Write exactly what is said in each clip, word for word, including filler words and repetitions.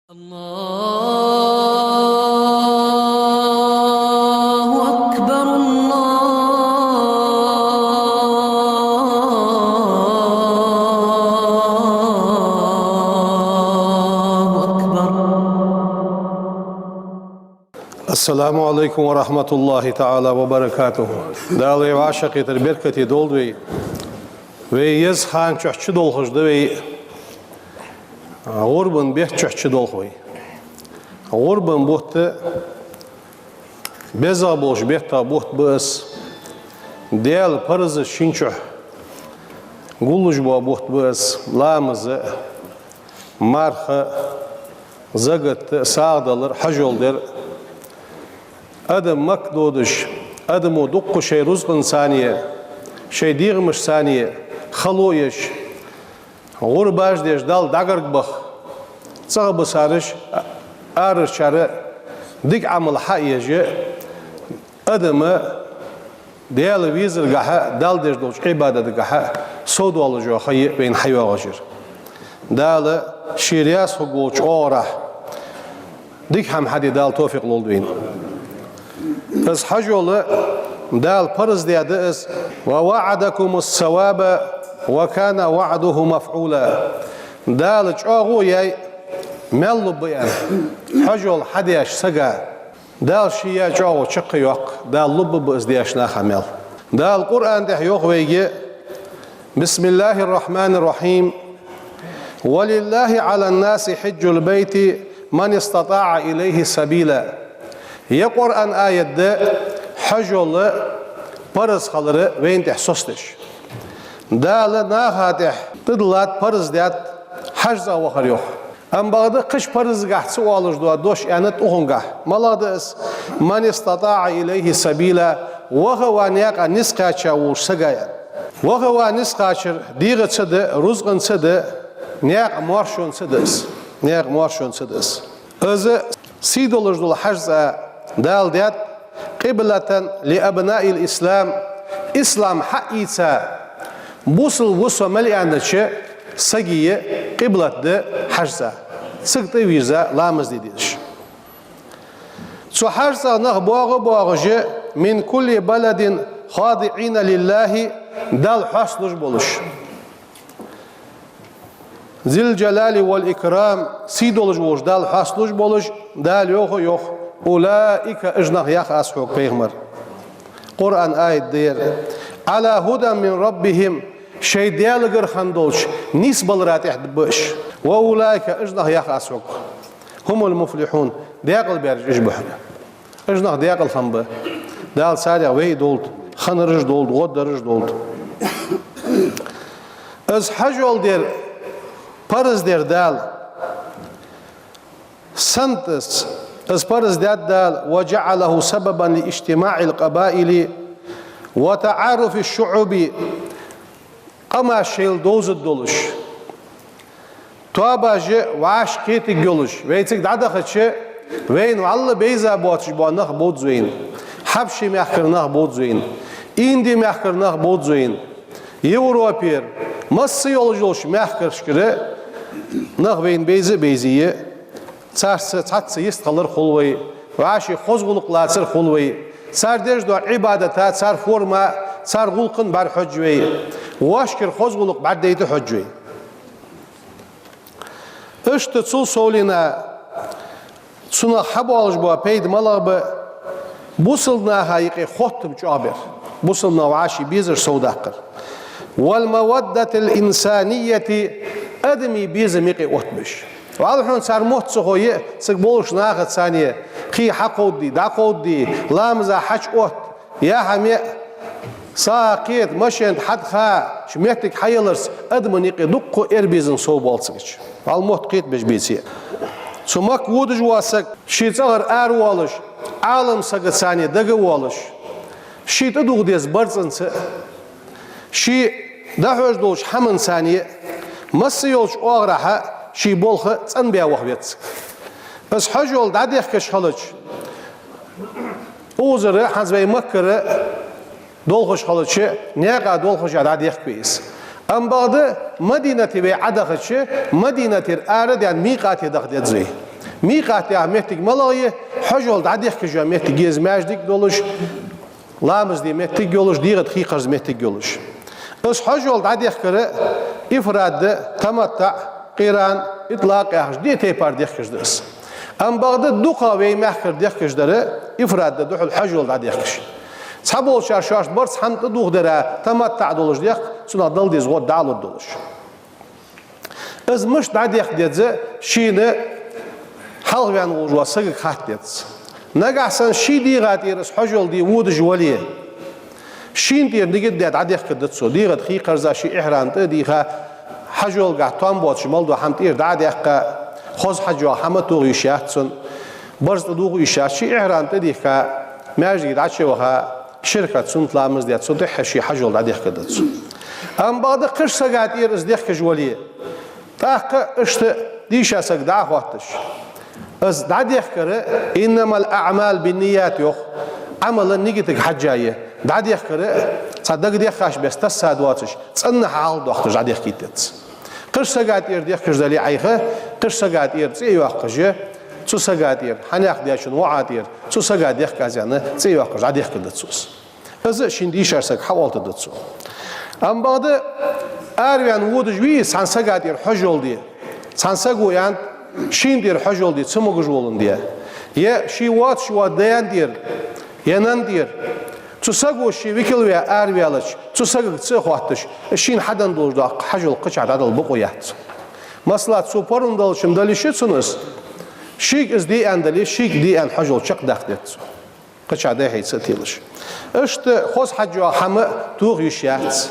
الله أكبر، الله أكبر. السلام عليكم ورحمة الله تعالى وبركاته. Дала вай вӀашагӀкхетар беркате долда вай. Вай еза хана чухь чудолхаш да вай. ГӀурбан бетта чухь чудолх вай. ГӀурбан бутт безагӀа болча беттех бутт ба из. Даьла паразаш шийна чухь гуллуш бола бутт ба из. Ламаз а, марха а, закат а, сагӀа далар а, хьажол дар а. Адам Макка додаш, адамо дукха шоай рузкъанцеи, шоай дегӀамашцеи хало еш, гӀурбаш деш Далла дӀагарга баха. ЦӀагӀа бисараш, арарчар дика Ӏамал хьаеш, адам Даьла везаргахьа, Далла деш долча Ӏибадатагахьа совдоалаш йола ха я вайна хьайоагӀаш яр. Дала ший раьза хургволча оагӀорахьа дика хӀама хьаде Дала товфикъ лолда вайна. Из хьажол Дала параз даьд из: «ووعدكم الثواب وكان وعده مفعولا». Дала чӀоагӀо яьй, маьл лургба аьнна, хьажол хьадеш сага. Дала ший яь чӀоагӀо чакхйоаккх, Дала лургба из деш наха маьл. Дала Къуръан тӀа йоах вайга: بسم الله الرحمن الرحيم. «ولله على الناس حج البيت من استطاع إليه سبيلا». Ер Къуръан аят да хьажол параз хилар вайна тӀа соцадеш. Дала наха тӀа тӀадиллад, параз даьд хьажцӀа вахар, йоах. Амма бакъда кхыча паразагахьа ца оалаш дола дош аьннад укхангахьа. МалагӀа да из? «من استطاع إليه سبيلا», ваха а ваха а никъ кхаьча волча сага аьнна. Ваха а ваха а никъ кхачар дегӀаца да, рузкъанца да, никъ моаршонца да из. Никъ моаршонца да из. Из сий долаш дола хьажцӀа Дала даьд «قبلة لأبناء الإسلام», ислам хьаийца, бусалба ва со мел аьннача сага къиблат да хьажцӀа. Цига тӀавийрза ламаз де дезаш. Цу хьажцӀа нах боагӀа а боагӀаш, «من كل بلد خاضعين لله», Далла хьоасталуш болаш. «ذي الجلال والإكرام», сий долаш волча Далла хьоасталуш болаш, Дала йоах, йоах: «أولئك», уж нах, йоах Аз хьога, пайхамар. Къуръан аят да ер. «على هدى من ربهم», шоай Даьлагара хинна долча нийсбалара тӀа ба уж. «وأولئك», уж нах, йоах Аз хьога, «هم المفلحون», даькъалбаьраш уж ба хьона. Уж нах даькъала хинна ба. Дала царех вай а долда, хиннараш а долда, гӀо а дараш а долда. Из хьажол дар параз даьд Дала. Сенна из, из параз даьд Дала: «وجعله سببا لاجتماع القبائل وتعارف الشعوب». Къамаш шоайла довзаргдолаш, тоабаш вӀашагӀкхетаргйолаш, йолаш, вай цига дӀадахача, вайна вӀалла бейза боацаш бола нах бовз вайна. Хьабший мехкара нах бовз вайна. Инди мехкара нах бовз вайна. Европера, масса йолаш йолча мехкарашкара нах вайна бейза а бейзае, царца цхьацца йистхилар хул вай, вӀаший хоза гӀулакх лацар хул вай, цар деш дола Ӏибадата, цар форма, цар гӀулакха бӀарахьож вай, вӀашкара хоза гӀулакх бӀаргадайта хьож вай. Иштта цул совгӀа цунах хьабоалаш бола пайда малагӀа ба? Бусалба наха юкъе хоттам чӀоагӀбар. Бусалба нах вӀаший безаш совдаккхар. «والمودة الإنسانية», адамий безам юкъе оттабеш. Валлахьи, цар мотт ца хой, цига болаш нахаца цхьана кхы хьакховдаде, дӀакховдаде, ламаза хьачуотта, яхьа меа, сагӀа кхета, машен тӀа хьатӀаха, ший моттиг хьаяларца, адамий юкъе дуккха эр безам совбоал цига. Валлахьи, мотт кхетабеш беце. Цу Макка водаш вола саг, ший цӀагӀара аравоалаш, Ӏалам сагаца цхьана дагавоалаш, ший тӀадувха деза барзкъанца, ший дӀахьош долча хӀаманца цхьана, масса йолча оагӀорахьа ший болх цӀенбаь ваха веза. Из хьажол дӀадехкаш хилча, укхазара хӀанз вай Маккара долхаш хилча, наькъа долхаш а дӀадехк вай из. Амма бакъда Мадинате вай Ӏодахача, Мадинатера арадаьнна микъате даха деза вай. Микъат яха моттиг малагӀа я? Хьажол дӀадехкаш йола моттиг я из, маьждиг долаш, ламаз де моттиг йолаш, дегӀа тӀа хий кхарза моттиг йолаш. Из хьажол дӀадехкар ифрад да, таматтуӀ, къиран, итлакъ яхаш диъ тайпара дехкаш да из. Амма бакъда дукхагӀа вай мехкара дехкаш дар ифрад да, духхьал хьажол дӀадехкаш. Цхьаболчар шоашта барзкъа хӀама тӀадувхадар таматтуӀ долаш дехк, цунах дала деза гӀо дӀалуш долаш. Из мишта дӀадехка деза, шийна хьалхаваьнна волча сагага хатта деза. Нагахьа санна ший дегӀа тӀера из хьажол де водаш вале, шийна тӀера нигат даь дӀадехка деза цо, дегӀа тӀа хий кхарза, ший ихьрам тӀа а дийха, хьажолгахьа том боацаш мел дола хӀама тӀера дӀа а даьккха, хоза хьаж йола хӀама тоха йиш яц цунна, барзкъа дувха йиш яц, ший ихьрам тӀа а дийхка, маьждиге дӀачу а ваха, ши ракаӀат суннат ламаз даь, цул тӀехьа ший хьажол дӀадехка деза цо. Амма бакъда кхыча сага тӀера из дехкаш вале, тӀаккха иштта дийша саг дӀа а хотташ, из дӀадехкар, «إنما الأعمال بالنيات» йоах, Ӏамал нигатага хьежжа я, дӀадехкар цхьа дагадеххача беса тасса доацаш, цӀена хьалдоахийташ дӀадехкийта деза. Кхыча сага тӀера дехкаш дале Ӏайха, кхыча сага тӀера цӀи а йоаккхаш, цу сага тӀера, хьанехк дечун воӀа тӀера, цу сага дехка аз аьнна, цӀи а йоаккхаш дӀадехка деза цо из. Из шийна дийша саг хьаоалта деза цо. Амма бакъда араваьнна водаш вий из цхьан сага тӀера хьажол де, цхьан саго аьннад, шийна тӀера хьажол де ца могаш воландаь, е ший воацаш вола даьна тӀера, е нанна тӀера. Цу саго ше викал ваь араваьлча, цу сагага ца а хотташ, шийна хьаденна долаш дола хьажол кхычахьа дӀадала бокъо яц. Масала, цо парун долча-м дале ший цунна из, шийга из де аьнна дале, шийга де аьнна хьажол чакхдаккха деза цо. Кхычахьа дӀа-хьа ца а телаш. Иштта хоза хьаж йола хӀама тоха йиш яц.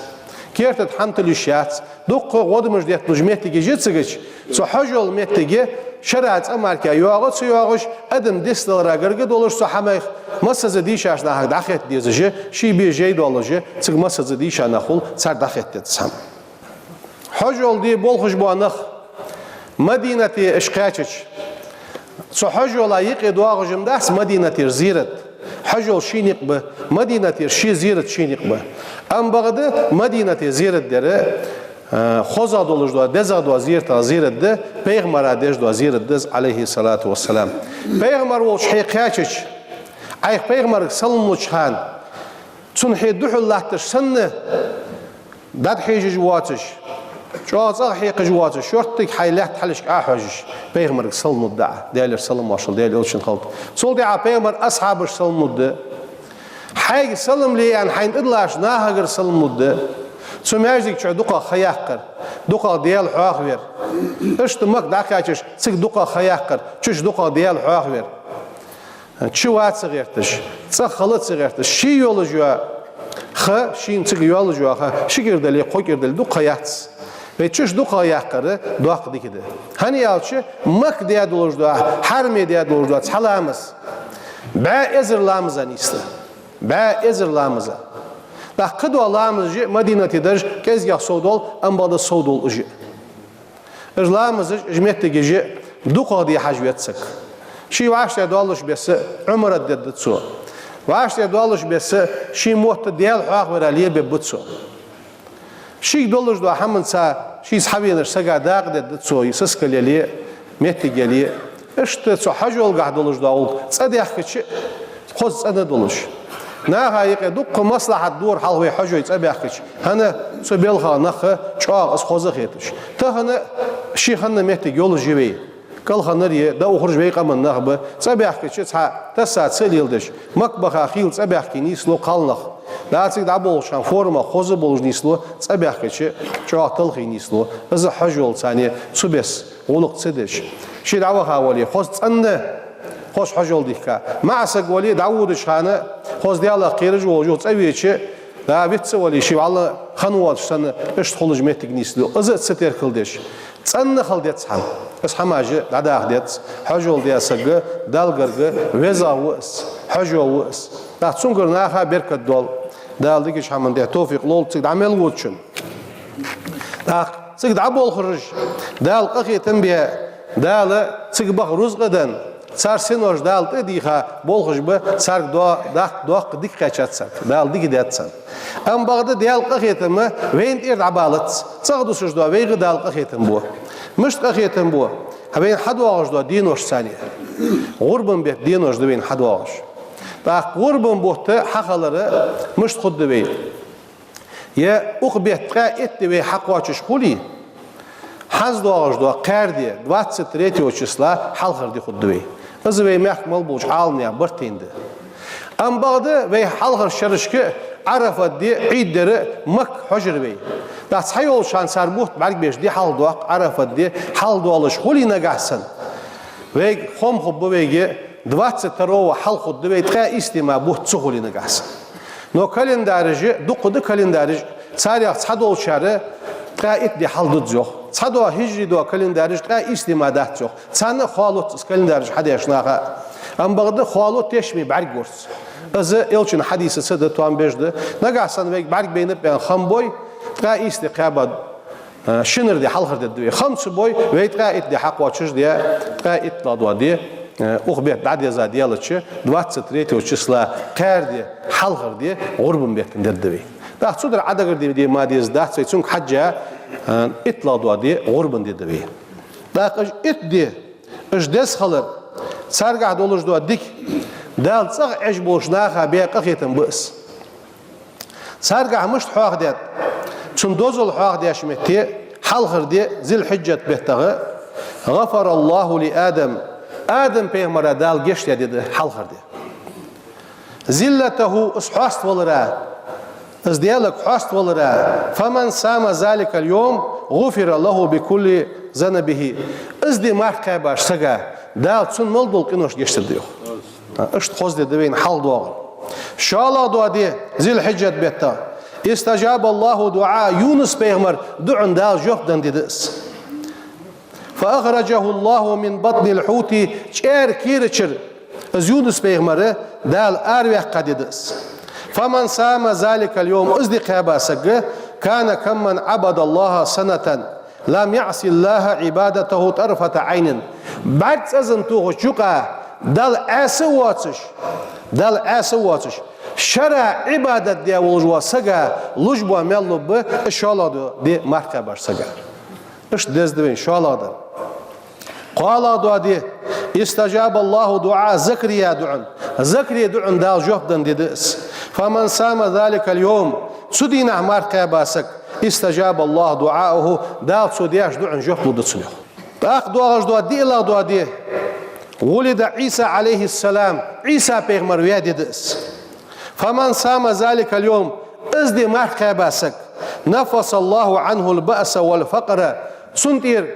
Керта тӀа хӀама тилла йиш яц. Дукха гӀодамаш детталуш моттигаш я цига, цу хьажол моттиге шера цӀа мара йоагӀа а ца йоагӀаш, адам дицдалара гарга долаш цу хӀамах, массаза дийшача нахага дӀахетта дезаш, ший бе жей долаш, цига массаза дийша нах хул, царга дӀахетта деза хӀама. Хьажол де болхаш бола нах Мадинате уж кхаьчача, цу хьажола юкъе доагӀаш-м дац Мадинатера зерат. Хьажол ший никъ ба, Мадинатера ший зерат ший никъ ба. Амма бакъда Мадинате зерат дар, э, хозагӀа долаш дола, дезагӀа дола зератех зерат да, пайхамара деш дола зерат да из, Ӏалайхи ссалату вассалам. Пайхамар волча хье кхаьчача, Ӏайха пайхамарга салам луча хана, цунна хье духьал латташ санна, дӀатӀахьежаш воацаш, чӀоагӀа цӀагӀа хьекхаш воацаш, шорттига хьай лаьтта хьалхашка Ӏохьожаш, пайхамарга салам лургда Ӏа, Даьлера салам-моаршал Даьла элчанна хилда. Цул тӀехьа пайхамара асхьабашка салам лургда. Хьайга салам ле аьнна хьайна тӀадиллача нахагара салам лургда. Цу маьждига чу дукхагӀа ха яккхар, дукхагӀа Даьла хьоахавар. Иштта Макка дӀакхаьчача цига дукхагӀа ха яккхар, чу дукхагӀа Даьла хьоахавар. Чу ва ца гӀерташ, цӀагӀа хила ца гӀерташ, ший йолаш йола ха, шийна цига йолаш йола ха, ши кӀира дале, кхо кӀира дале, дукха ха яц. Вай чу дукха ха яккхар доккха дика да. ХӀана аьлча, Макка даь долаш дола, хьараме даь долаш дола цхьа ламаз бӀаь эзар ламаза нийсда. БӀаь эзар ламаза. ТӀаккха кхыдола ламазаш а Мадинате дараш кӀезигагӀа сов дола, амма бакъда сов дола уж а. Уж ламазаш, уж моттигаш дукхагӀа де хьажа веза саг. Ше вӀаштӀехьа доаллача беса Ӏумрат дергда цо. ВӀаштӀехьа доаллача беса ший мотт Даьла хьоахавара лебергба цо. Шийга долаш дола хӀаманца шийца хьавенача сага дакъа дергда цо, сискал яле, моттиг яле. Иштта цу хьажолгахьа долаш дола гӀулакх цӀадаьхкача, хоза цӀена долаш. Наха юкъе дукха маслахьат дора хьалха вай хьажой цӀабаьхкача, хӀана, цу балхах нах чӀоагӀа из хоза хеташ. Тахан ший хинна моттиг йолаш я вай. КӀалхарнар е, дӀаухараш вай къаман нах ба, цӀабаьхкача цхьа тасса ца леладеш, Макка баха хийла цӀабаьхке нийслу кхалнах. ДӀа цига дӀаболхача хана форма хоза болаш нийслу, цӀабаьхкача чӀоагӀа талхий нийслу. Из хьажол царна цу беса гӀулакх ца деш. Ше дӀаваха вале, хоза цӀена, хоза хьажол дихка. МаӀа саг вале, дӀаводача хана, хоза Даьлах кхераш волаш, юха цӀавеча, дӀа виц а вале, ше вӀалла хинна воацаш санна, иштта хулаш моттиг нийслу. Из а ца теркалдеш. ЦӀена хила деза хӀама. Из хӀамаш дӀадаха деза, хьажол даь саг Далла гарга везагӀа ва из, хьажо ва из. ТӀаккха цунгара наха беркат доал. Дала дикача хӀаман тӀа товфикъ лолда цига дӀа мел водачунна. ТӀаккха цига дӀаболхараш Дала къахетам бе, Дала цига баха рузкъа денна, цар синош Дала тӀадийха болхаш ба, царга до-, даккха доккха дика кхаьчад царга, Дала дика даьд царна. Амма бакъда Даьла къахетам вайна тӀера дӀабалац, цӀагӀа дусаш дола вайга Дала къахетам бу. Мишта къахетам бу? А вайна хьадоагӀаш дола денош царна, гӀурбан бетта денош да вайна хьадоагӀаш. ТӀаккха гӀурбан бутт хьахилар мишта хургда вай? Е укх бетта ткъаь итт ди вай хьакхоачаш хуле, хӀанз доагӀаш дола кхаьра ди, двадцать третьего числа, хьалхара ди хургда вай. Из вай мехка мел болча Ӏаламнаьха барт тайна да. Амма бакъда вай хьалхарча шерашка Ӏарафат ди, Ӏийд дар Макка хьожар вай. ТӀаккха цхьайолча хана цар бутт бӀаргабеш ди хьалхадоаккх, Ӏарафат ди хьалхадоалаш хуле нагахьа санна, вайга хоам хургба вайга, двадцать второго хьалха хургда вай, ткъаь ийс ди мара бутт ца хуле нагахьа санна. Но календараш, дукха да календараш, царех цхьадолчар ткъаь итт ди хьалха дувц йоах. Цхьадола хӀижри дола календараш ткъаь ийс ди мара дац йоах. Царна а хоалуц из календараш хьадеш наха. Амма бакъда хоалу тешаме бӀаргагургдац. Из Элчан хьадисаца да, тоам беш да. Нагахьа санна вайга бӀаргабайнаб аьнна хам бой, ткъаь ийс ди кхаьба, а, шинара ди хьалхара ди дергда вай. Хам ца бой, вай ткъаь итт ди хьакхоачаш де, ткъаь иттлагӀа дола ди, а, укх бетта дӀадеза делча, двадцать третьего числа кхаьра ди, хьалхара ди гӀурбан бетта ди дергда вай. ТӀаккха цудухьа Ӏодагарде де ма деза дац вай, цунга хьежжа, а, иттлагӀа дола ди гӀурбан ди да вай. ТӀаккха уж итт ди, уж деза хилар, царгахьа долаш дола дика, Дала цӀагӀа Ӏеш болча наха бе къахетам ба из. Царгахьа мишта хьоахадаьд, цун дозал хьоахадеш метте, хьалхара ди, Зилхьиджат беттагӀа, غفر الله لآدم, Адам пайхамара Дала гешт даь ди да хьалхара ди. ذلته, из хьоаставалара, из Даьлага хьоаставалара, فمن صام ذلك اليوم غفر له بكل ذنبه. Из ди марха кхаьбача сага Дала цун мел дола къинош гешт дергда йоах. Иштта хоза ди да вайна хьалха доагӀар. ШоллагӀа дола ди, Зилхьиджат бетта, استجاب الله دعاء Юнус пайхамара дуӀан Дала жоп даь ди да из. فأخرجه الله من بطن الحوت, чӀеран кийрачара из Юнус пайхамар Дала араваьккха ди да из. فمن صام ذلك اليوم, из ди кхаьба саг, كان كمن عبد الله سنة لم يعص الله عبادته طرفة عين. БӀарг цӀазан тохача юкъа Далла Ӏаьса а воацаш, Далла Ӏаьса а воацаш, шера Ӏибадат даь волаш вола сага луш бола маьл лургба из шоллагӀа ди марха кхаьбача сага. Иштта деза да вайна шоллагӀа дар. КхоалагӀа дола ди, استجاب الله دعاء زكريا дуӀан. Закария дуӀан Дала жоп даь ди да из. فمن صام ذلك اليوم, цу дийнахьа марха кхаьба саг, استجاب الله دعاءه, Дала цо деш дола дуӀан жоп лургда цунна йоах. ТӀаккха доагӀаш дола диълагӀа дола ди, ولد عيسى عليه السلام, Ӏийса пайхамар ваь ди да из. فمن صام ذلك اليوم, из ди марха кхаьба саг, نفس الله عنه البأس والفقر, цунна тӀера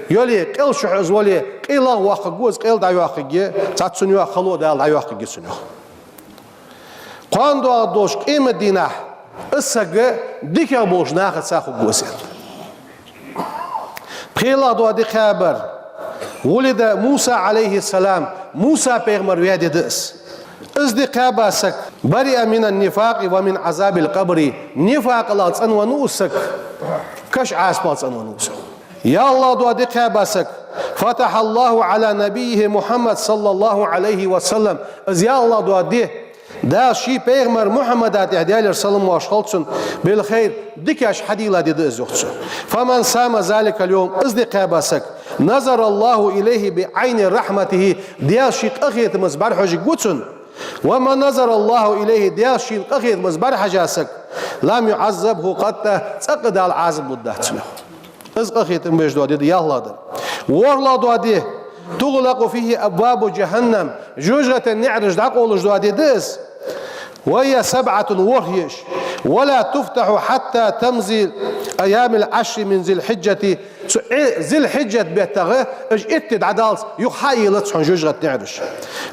йоле, къел чухь из вале, къайлагӀа воаккхаргва из, къел дӀайоаккхаргья, цхьацца цунна йоагӀа хало Дала дӀайоаккхаргья цунна йоах. КхоанадоагӀаргдолча къематдийнахьа из саг дикагӀа болча нахаца хургва из. ПхелагӀа дола ди кхаьбар, ولد موسى عليه السلام, Муса пайхамар ваь ди да из. Из ди кхаьба саг, برئ من النفاق ومن عذاب القبر, нифакъалах цӀенвеннав из саг, каша Ӏазапах цӀенвеннав из. ЯлхлагӀа дола ди кхаьба саг, فتح الله على نبيه محمد صلى الله عليه وسلم, из ялхлагӀа дола ди, Дала ший пайхамар Мухьаммада тӀа, Даьлера салам-моаршал хилда цунна, بالخير, дикаш хьадийла ди да из йоах цо. فمن صام ذلك اليوم, из ди кхаьба саг, نظر الله إليه بعين رحمته, Даьла ший къахетамца бӀарахьожаргва цунна. ومن نظر الله إليه, Даьла шийна къахетамца бӀарахьежа саг, لم يعذبه قط, цӀаккха Дала Ӏазап лургдац цунна йоах. Из къахетам беш дола ди да ялхлагӀа дар. ВорхӀлагӀа дола ди, تغلق فيه أبواب جهنم, жожагӀатен наӀараш дӀакъовлаш дола ди да из. وهي سبعة, ворхӀ я уж. ولا تفتح حتى تمضي أيام العشر من ذي الحجة, цу Ӏи-, Зилхьиджат беттагӀа уж итт ди дӀадаллалца юха хьа а елац хьона жожагӀатен наӀараш.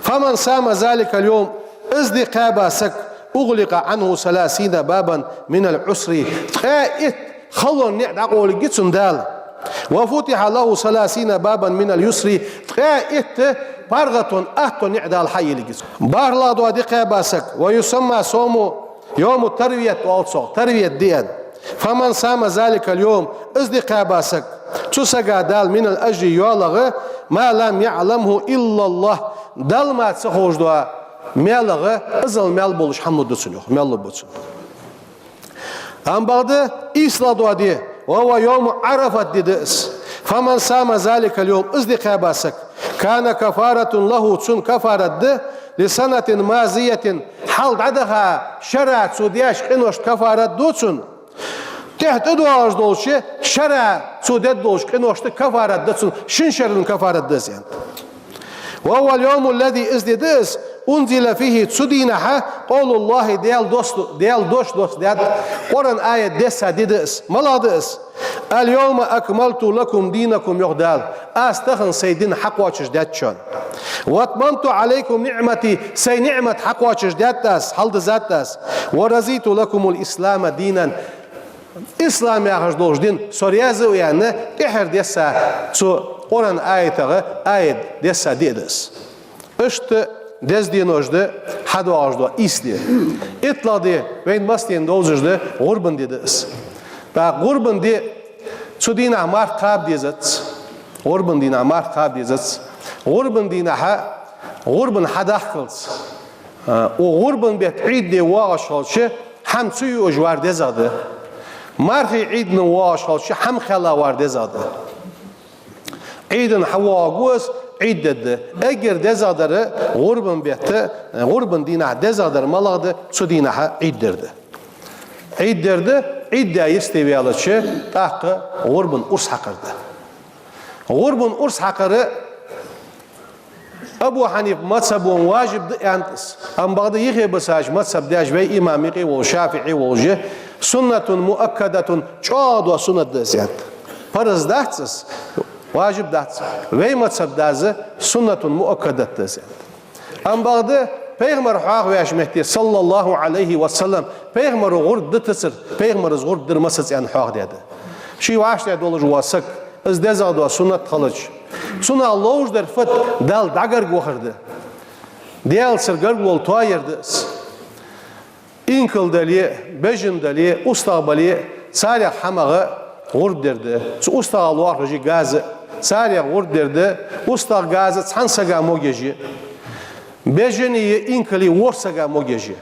فمن صام ذلك اليوم, из ди кхаьба саг, أغلق عنه ثلاثين بابا من العسر, ткъаь итт халон наӀар дӀакъовларгья цунна Дала. وفتح له ثلاثين بابا من اليسر, ткъаь итт паргӀатон, аттон наӀар Дала хьа а еларгья цунна. БархӀлагӀа дола ди кхаьба саг, ويسمى صوم يوم التروية оал цох, Тарвият ди аьнна. فمن صام ذلك اليوم, из ди кхаьба саг, цу сага Дала من الأجر йоалагӀа, ما لم يعلمه إلا الله, Далла мара ца ховш дола маьлагӀа, иззал маьл болаш хӀама лургда цунна йоах, маьл лургба цунна. Амма бакъда ийслагӀа дола ди, وهو يوم عرفة ди да из. فمن صام ذلك اليوم, из ди кхаьба саг, كان كفارة له, цунна кафарат да, لسنة ماضية, хьалха дӀадаха шера цо деш къиношта кафарат да цунна. ТӀехьа тӀадоагӀаш долча шера цо деш долча къиношта кафарат да цунна, шин шеран кафарат да из, аьннад. وهو اليوم الذي, из ди да из, أنزل فيه, цу дийнахьа, قول الله, Даьла дош, Даьла дош доссадаьд, Къуръан аят дессадаь ди да из. МалагӀа да из? اليوم أكملت لكم دينكم, йоах Дала. Аз тахан сай ди хьакхоачашдаьд шоана. وأتممت عليكم نعمتي, сай ниӀмат хьакхоачашдаьд аз, хьалдиззад аз. ورضيت لكم الإسلام دينا, ислам яхаш долча дин со раьза ва аьнна, тӀехьара десса цу Къуръан аятагӀа аят дессадаь ди да из. Иштта деза денош да хьадоагӀаш дола ийс ди. ИтталагӀа ди, вайна массанена довзаш да, гӀурбан ди да из. ТӀаккха гӀурбан ди, цу дийнахьа марха кхаба дезац. ГӀурбан дийнахьа марха кхаба дезац. ГӀурбан дийнахьа гӀурбан хьадахкалца, а, укх гӀурбан бетта Ӏийда ди воагӀаш хилча, хӀама ца юаш вар дезагӀа да. Мархий Ӏийда воагӀаш хилча, хӀама кхелла вар дезагӀа да. Ӏийда хьавоагӀаргва из, Ӏийда дергда. Эггара дезагӀа дар гӀурбан бетта, гӀурбан дийнахьа дезагӀа дар малагӀа да, цу дийнахьа Ӏийда дар да. Ӏийда дар да, Ӏийда даь йисте ваьлча, тӀаккха гӀурбан урс хьакхар да. ГӀурбан урс хьакхар Абу Хьанифа мазхӀабо важиб да аьннад из. Амма бакъда юхебисача мазхӀаб деш вай имам юкъе волча, ШафиӀий волча, سنة مؤكدة, чӀоагӀа дола суннат да из аьннад. Парз дац из, важиб дац. Вай мазхӀаб деза سنة مؤكدة да из аьннад. Амма бакъда пайхамар хьоахаваьча метте, صلى الله عليه وسلم, пайхамаро гӀурба дитацар, пайхамара из гӀурба дир масаца аьнна хьоахадаьд. Ший вӀаштӀехьа долаш вола саг, из дезагӀа дола суннат хилча, цунах ловш дар фуд? Далла дӀагарга вахар да. Даьлацара гаргало тоаяр да из. Инкал дале, бежан дале, устагӀа бале, царех хӀамах гӀурба дар да. Цу устагӀа лоархӀаш я газа, царех гӀурба дар да. УстагӀа, газа цхьан сага могаш я. Бежани инкали ворхӀ сага могаш я.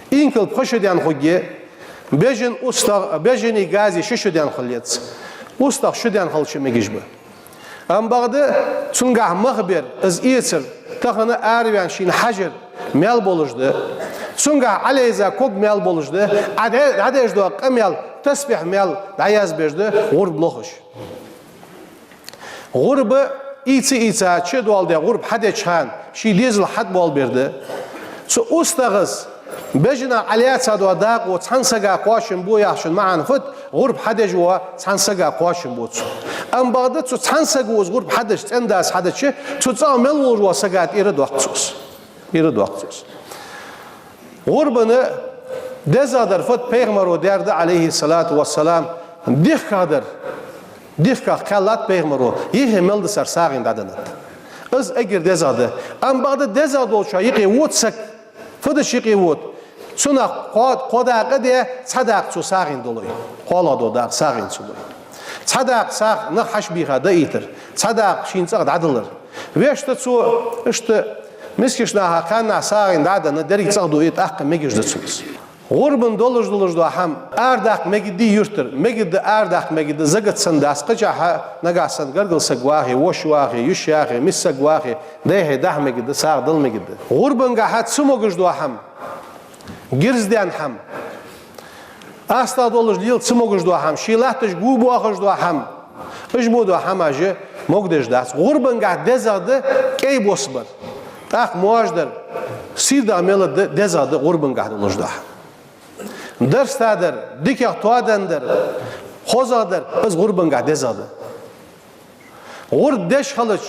Инкал пхи шу даьнна хургья, бежан, устагӀа, бежани гази ши шу даьнна хила еза. УстагӀа шу даьнна хилча мегаш ба. Амма бакъда цунгахь мах бар, из эцар, тахан араваьнна шийна хьажар маьл болаш да. Цунгахь Ӏалайза ког маьл болаш да. Ӏаде-, Ӏадеш дола къамаьл, тасбихь маьл дӀаязбеш да гӀурба лохаш. ГӀурба ийца-ийца чу а доаладаь, гӀурба хьадеча хана, ший дезал хьатӀабоалабер да. Цу устагӀас бежанах Ӏалаьца дола дакъо цхьан сага кхоачам бу яхачун маӀан фуд? ГӀурба хьадеш вола цхьан сага кхоачам бу цо. Амма бакъда цу цхьан саго из гӀурба хьадеш, цӀен-дас хьадича, цу цӀагӀа мел волаш волча сага тӀера доаккх цо из. ТӀера доаккх цо из. ГӀурбан дезагӀа дар фуд? Пайхамаро даьр да, عليه الصلاة والسلام, дихках дар. Дихках кхаьллад пайхамаро, юхе мел дисар сагӀийна дӀаденнад. Из эггара дезагӀа да. Амма бакъда дезагӀа долчоа юкъе вода саг. Фу дича юкъе вода? Цунах кхо-, кхо дакъа а даь, цхьа дакъа цо сагӀийна долой. КхоалагӀа дола дакъа сагӀийна цо лой. Цхьа дакъа сагӀа нах хьачубийха даийтар, цхьа дакъа шийна цӀагӀа дӀадалар. Вешта цо, иштта, мискача наха, кхаьннех сагӀийна дӀа а денна, деррига цӀагӀа дуа, тӀаккха мегаш да цунна из. ГӀурбан долаш долаш дола хӀама арадаккха мегаргдий юртара? Мегаргда, арадаккха мегаргда, закат санна дац. Кхычахьа, нагахьа санна гаргара саг вахе, воша вахе, йиша яхе, миска саг вахе, дайхье даха мегаргда, сагӀа дала мегаргда. ГӀурбангахьа ца могаш дола хӀама, гирздаьнна хӀама, астагӀа долаш лела ца могаш дола хӀама, ший латташ го боахаш дола хӀама, уж мо дола хӀамаш могадеш дац. ГӀурбангахьа дезагӀа да кӀай бос бар, тӀаккха моаш дар, сийрдагӀа мел дар дезагӀа да гӀурбангахьа долаш дола хӀама. Дарста дар, дикагӀа тоадан дар, хозагӀа дар, из гӀурбангахьа дезагӀа да. ГӀурба деш хилча,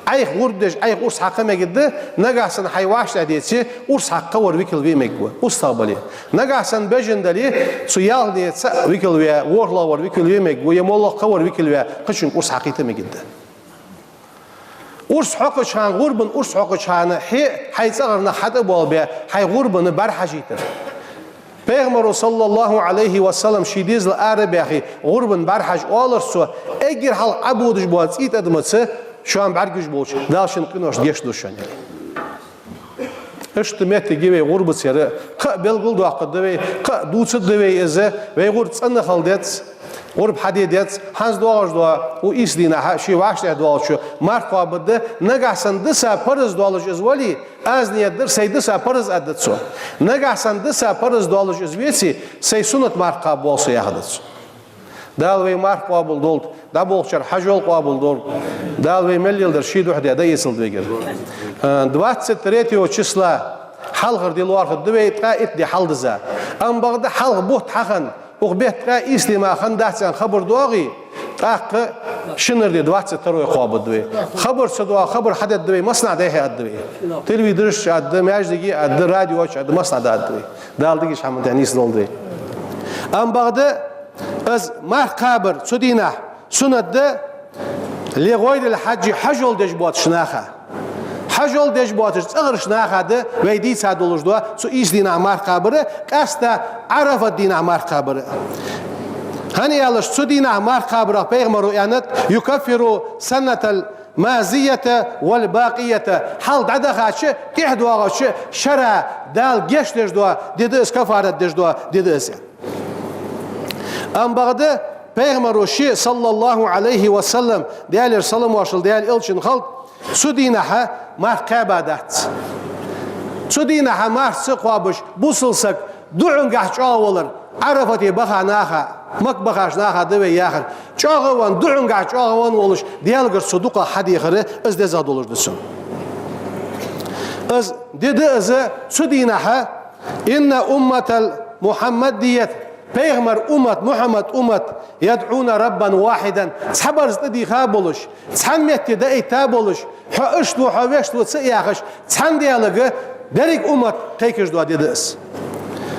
Ӏайха гӀурба деш, Ӏайха урс хьакха мегаргда, нагахьа санна хьай вӀаштӀехьа деце, урс хьакха кхывар викал ве мегаргва, устагӀа бале. Нагахьа санна бежан дале, цу ялханеца викал ве, ворхӀлагӀвар викал ве мегаргва, е моллагӀа кхывар викал ве, кхычунга урс хьакхийта мегаргда. Урс хьокхача хана, гӀурбан урс хьокхача хана, хье хьай цӀагӀара нах хьатӀабоалабе, хьай гӀурбана бӀарахьажийтар. Пайхамаро, صلى الله عليه وسلم, ший дезал арабаьхе, гӀурбана бӀарахьажа оалар цо, эггара хьалха Ӏободаш бола цӀий тӀадамаца шоана бӀаргагуш болча Дала шун къиношта гешт долда шоана, аьле. Иштта моттиг я вай гӀурбаца яр. Кхы а белгалдоаккхаргда вай, кхы а дувцаргда вай из, вай гӀурба цӀена хила деза, ГӀурба хьаде деза, хӀанз доагӀаш дола, укх ийс дийнахьа ший вӀаштӀехьа доагӀачо марха кхоабаргда, нагахьа санна диса парз долаш из вале, аз нийят дир, сай диса парз аргда цо. Нагахьа санна диса парз долаш из веце, сай суннат марха кхаба воал со яхаргда цо. Дала вай марха къоабал долда, дӀаболхачар хьажол къоабал долда. Дала вай мел леладер ший духьа де дӀаэцалда вайгара. Э, двадцать третьего числа хьалхара ди лоархӀаргда вай, ткъаь итт ди хьалдиза. Амма бакъда хьалха бутт хьахинна, укх бетта ткъаь ийс ди мара хиннадац аьнна хабар доагӀе, тӀаккха шинара ди двадцать второй кхоабаргда вай. Хабар ца доагӀе, хабар хьадергда вай, массанахьа дӀахьо аргда вай. Телевизорашка аргда, маьждиге аргда, радиочу аргда, массанахьа дӀааргда вай. Дала дикача хӀаман тӀа нийсдолда вай. Амма бакъда из марха кхабар цу дийнахьа суннат да, لغير الحاج, хьажол деш боацача наха. Хьажол деш боацача цӀагӀарча наха да вай дийца долаш дола цу ийс дийнахьа марха кхабар, къаьстта Ӏарафат дийнахьа марха кхабар. ХӀана аьлча цу дийнахьа марха кхабарах пайхамаро аьннад: يكفر السنة الماضية والباقية. Хьалха дӀадахача, тӀехьа доагӀача шера Дала гешт деш дола ди да из, кафарат деш дола ди да из. Амма бакъда пайхамаро ше, صلى الله عليه وسلم, Даьлера салам-моаршал Даьла элчанна хилда, цу дийнахьа марха кхаьба дац. Цу дийнахьа марха ца кхоабаш, бусалба саг духьалгахьа чӀоагӀа валар, Ӏарафате баха наха, Макка бахача наха да вай яхар, чӀоагӀа венна, духьалгахьа чӀоагӀа венна волаш, Даьлагара цо дукхагӀа хьадехар, из дезагӀа долаш да цунна. Из ди да из, цу дийнахьа إن أمة المحمدية, пайхамара уммат, Мухьаммада уммат, يدعون ربا واحدا, цхьа барзкъа тӀадийха болаш, цхьан метте дӀаэтта болаш, хьо иштта ва, хьо вешта ва ца яхаш, цхьан Даьлага деррига уммат кхайкаш дола ди да из.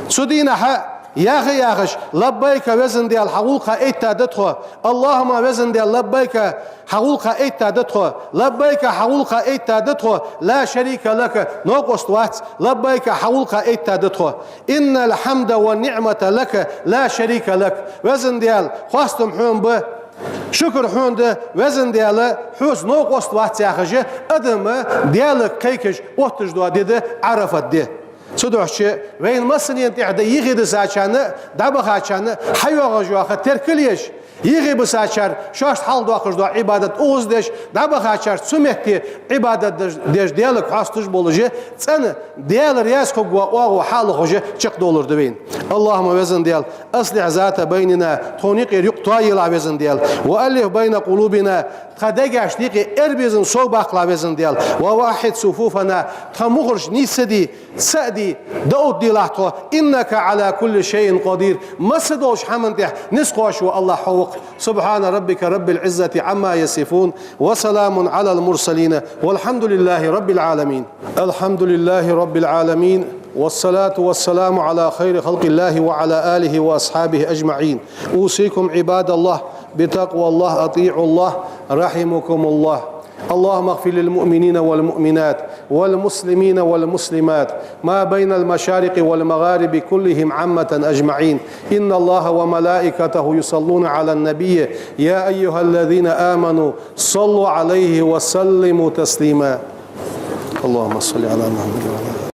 Цу дийнахьа яха-яхаш: لبيك, Веза Даьла, хьа гӀулакха эттад тхо, اللهم, Веза Даьла, لبيك, хьа гӀулакха эттад тхо, لبيك, хьа гӀулакха эттад тхо, لا شريك لك, новкъост вац, لبيك, хьа гӀулакха эттад тхо, إن الحمد والنعمة لك لا شريك لك. Веза Даьла, хоастам хьона ба, шукр хьона да, Веза Даьла, хьоца новкъост вац яхаш, адам Даьлага кхайкаш отташ дола ди да Ӏарафат ди. Цудухьа вайна массанена тӀехьа да йихи дисачарна, дӀабахачарна хьайоагӀаш йола теркал еш, йихи бисачар шоашта хьалхадоаккхаш дола Ӏибадат укхаза деш, дӀабахачар цу метте Ӏибадат деш, деш Даьлага хьоасташ болаш, цӀена Даьла раьза хургвола оагӀув хьалахьожа чакхдовлар да вайна. اللهم, Веза Даьла, أصلح ذات بيننا, тхона юкъера юкъ тоаелахь, Веза Даьла, وألف بين قلوبنا, тха дегашта юкъе эрбезам совбаккхалахь, Веза Даьла, ووحد صفوفنا, тха мухӀараш нийсса де, цаӀ де, дӀаоттаделахь тхо, إنك على كل شيء قدير, масса долча хӀаман тӀа низ кхоачаш вола АллахӀ хьо ва-кх. سبحان ربك رب العزة عما يصفون، وسلام على المرسلين، والحمد لله رب العالمين. الحمد لله رب العالمين، والصلاة والسلام على خير خلق الله وعلى آله وأصحابه أجمعين. أوصيكم عباد الله بتقوى الله، أطيعوا الله، رحمكم الله. اللهم اغفر للمؤمنين والمؤمنات والمسلمين والمسلمات ما بين المشارق والمغارب كلهم عامة أجمعين. إن الله وملائكته يصلون على النبي، يا أيها الذين آمنوا صلوا عليه وسلموا تسليما. اللهم صل على محمد وعلى آله.